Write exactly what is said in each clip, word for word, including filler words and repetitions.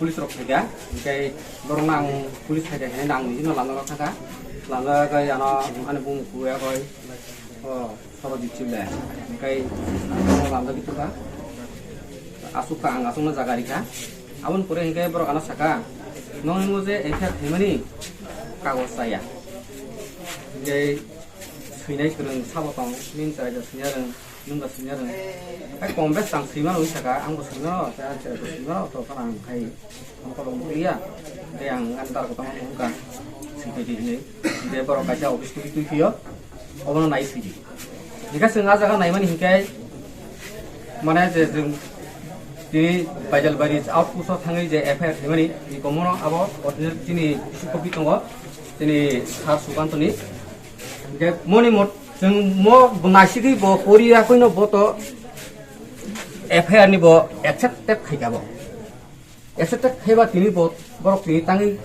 Police rok phaikha, hingke borokno ang police phaikha hinui ang nini no lamjak thangkha. Lamjak khe ano ani bumung kuya koi, o Sorojit Chibla, hingke ano lamjagwi tongkha. Asukha ang asukno jaga rikha. Aboni pore hingke borok ano saka, "Nongni mo je F I R khaimani kagoj chaya." Hingke swinai swrwng sabo tong, nini chaya swinai rwng. Nwng ba swina rwng. Hai kong bes tang swima rwng saka, ang bo swima rw, tei ang bo swima rw, to phano ang khai ang kolong bukliya. Tei ang ani tar kotong wngkha, swikhe di hinwi. Tei borok kaisa office tuki tui phio, obono nai swidi. Hingkhe chwng ah jaga naimani hinkhe, mane je chwng tini Baijalbari outpost o thangwi je F I R khaimani, ni komono abo original chini issue copy tongo, chini Sir Sukantoni. Hingke moni mot chwng mo bo naisigwi bo pori ya koino bo to F I R ni bo accepted khaika bo. Accepted khaiba tini bo borok tini tangwi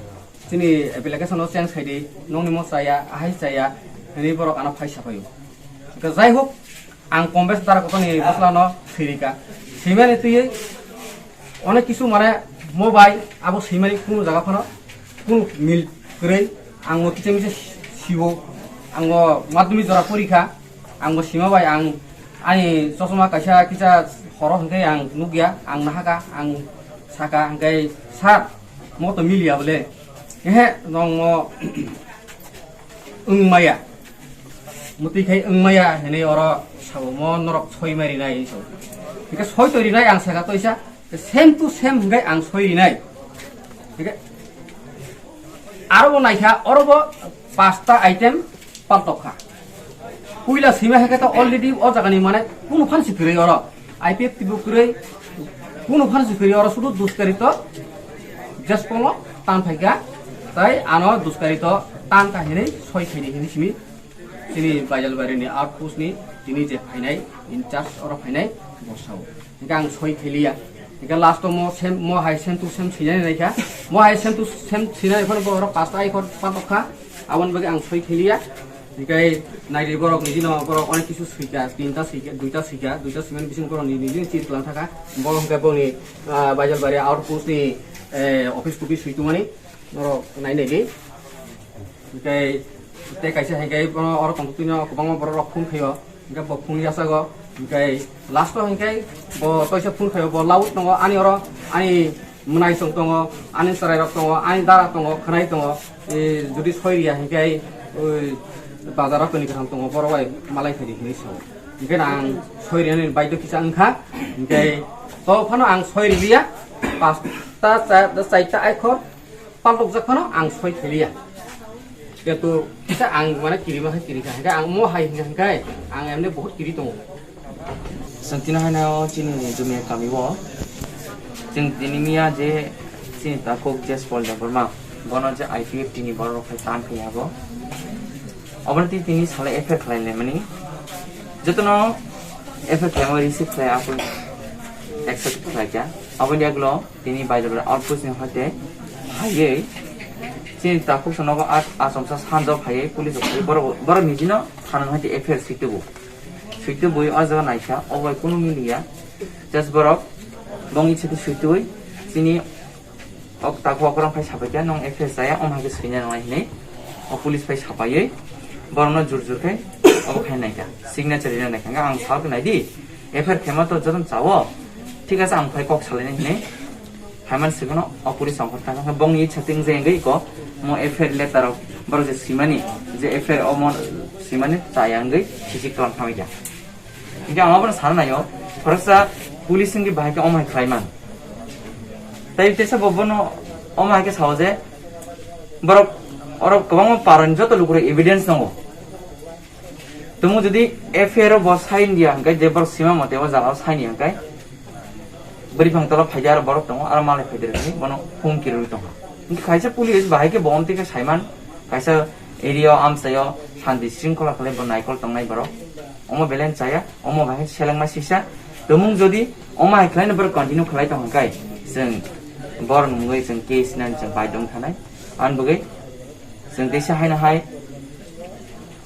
chini application o change khaidi, nongni mo chaya, ahai chaya, hinwi borok ano phai saphaio. Hingke jai hok, ang kombes dara kotoni bosla no sirika. Simani twi Onek kisu mane mo bai abo swimani kunu jaga phano kunu mil kwrwi ang bo kisa misa siwo ang bo madhyamik jora porikha ang bo sima bai ang ani chosma kaisa kisa horo hwnkhe ang nukya ang nahaka ang saka hwnkhe sir mo to miliya bole ehe nong mo wng maya. Mutwi khai wng maya hinwi oro sabo mo norok soi mai rinai hinwi sabo. Hingke soi to rinai ang saka to isa same to same hingke ang soi rinai. Hingke aro bo naikha oro bo pasta item paltok kha. Puila sima hake to already o jagani mane kunu phan si kwrwi oro. I P F T bo kwrwi kunu phan si kwrwi oro sudu duskari to Jaspolo tan phaikha, tai ano duskari to tan ka hinwi soi khaini hinwi simi chini Baijalbari ni outpost ni tini je phainai in charge oro phainai bosao. Hingke ang soi khailiya. Hingke last o mo sem, mo hai sem to sem sinai naikha. Mo hai sem to sem sinai phano bo oro pasta ai khor patok kha. Aboni bagwi ang soi khailiya. Hingke naidi borok nini no borok onek kisu suika, tinta suika, duita suika, duita suimani bising borok nini nini chir tlang thaka. Bo hingke boni, ah, Baijalbari outpost ni, eh, office tupi sui tongmani. Norok nai nai di. Hingke tei kaisa hingke bono oro tongtwino kwbangma borok rok phone khaio. Hingke bo phone yasago. Hingke last o hingke bo toisa phone khaio. Bo laut tongo ani oro ani mwnai song tongo, ani chwrai rok tongo, ani dara tongo, khwnai tongo. E, jodi soi riya hingke oi bazar o toni kwthang tongo borok bai malai phai di hinwi sao. Hingke ang soi rinani baidhyo kisa wngkha. Hingke to phano ang soi riliya. Pasta, cha-, chaita aikhor. Paltokjak phano ang soi khailiya. Kintu kisa ang mane kirima khe kiri kha, hingkhe ang mo hai hingkha hingkhe ang emne bahut kiri tongo. Chwng tini haino chini Jumia kami o chwng tini miya je chini takhuk Jaspol Debbarma bono je I P F T ni borok rok hai tan khe yago. Obono tini tini salo F I R khlai laimani jotono F I R khlaima receive khlai apui accept khlai kha. Aboni yagulo Tini Baijalbari outpost ni hoite phaiwi chini takhuk sa nogo a-, achomsa sanjao phaiwi police rok phaiwi borok, borok nijino thana ni hoite F I R swi tubu. Swi tubui o jaga naikha, obo bai kunu miliya. Just borok bongni siti swi tubui chini ok takhuk okrok phai sapai kha, "Nwng F I R chaya, omo hai khe swina nangnai," hinwi o police phai sapaiwi borokno jur jur khe obo khai naikha, signature rina naikha. Ang salkhe naidi, F I R khaima to jotono chao, thik ase, ang phai kok salainai hinwi. Haiman sikono o police songkhor thangkha, bongni ichha ting je wngwi ko mo F I R letter rok borok je simani, je F I R omo simani chaya wngwi sisik tong thamwi kha. Hingke ang abono sana naio, khoroksa police wngwi bahai khe omo hai khlai man. Tai teisa bo bono omo hai khe sao je borok oro kwbangma parani joto lukurok evidence tongo. Tumung jodi F I R o bo sign diya hingke je borok sima mote o jaga o sign ya hingke bwrwi phang tola phaidi aro borok tongo aro malai phaidi rwgwi bono humki rwgwi tongo. Hingke kaisa police bahai khe bo omtwi khe saiman kaisa area o amchai o shanti shringkhola khlai bo naikol tongnai borok omo belai chaya omo bahai selengma sisa tumung jodi omo hai khlaino borok continue khlai tong hingke chwng borok nungwi chwng case nani chwng baidong thanai ani bagwi chwng teisa haino hai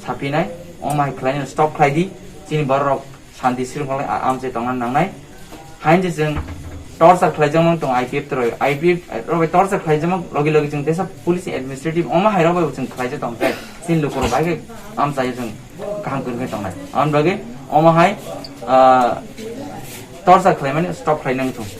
sapinai, omo hai khlaino stop khlai di, chini borok rok shanti shringkholai a-, amchai tongna nangnai. Hain je chwng torture khlaijak mang tong I P F rok, I P F rok bai torture khlaijak mang logi logi chwng tesa police administrative omo hai rok bai chwng khlaijak tong khe chini luku rok bai khe amchai chwng kaham kwrwi khe tongnai. Amoni bagwi omo hai, ah, torture khlaimani stop khlai nang thung.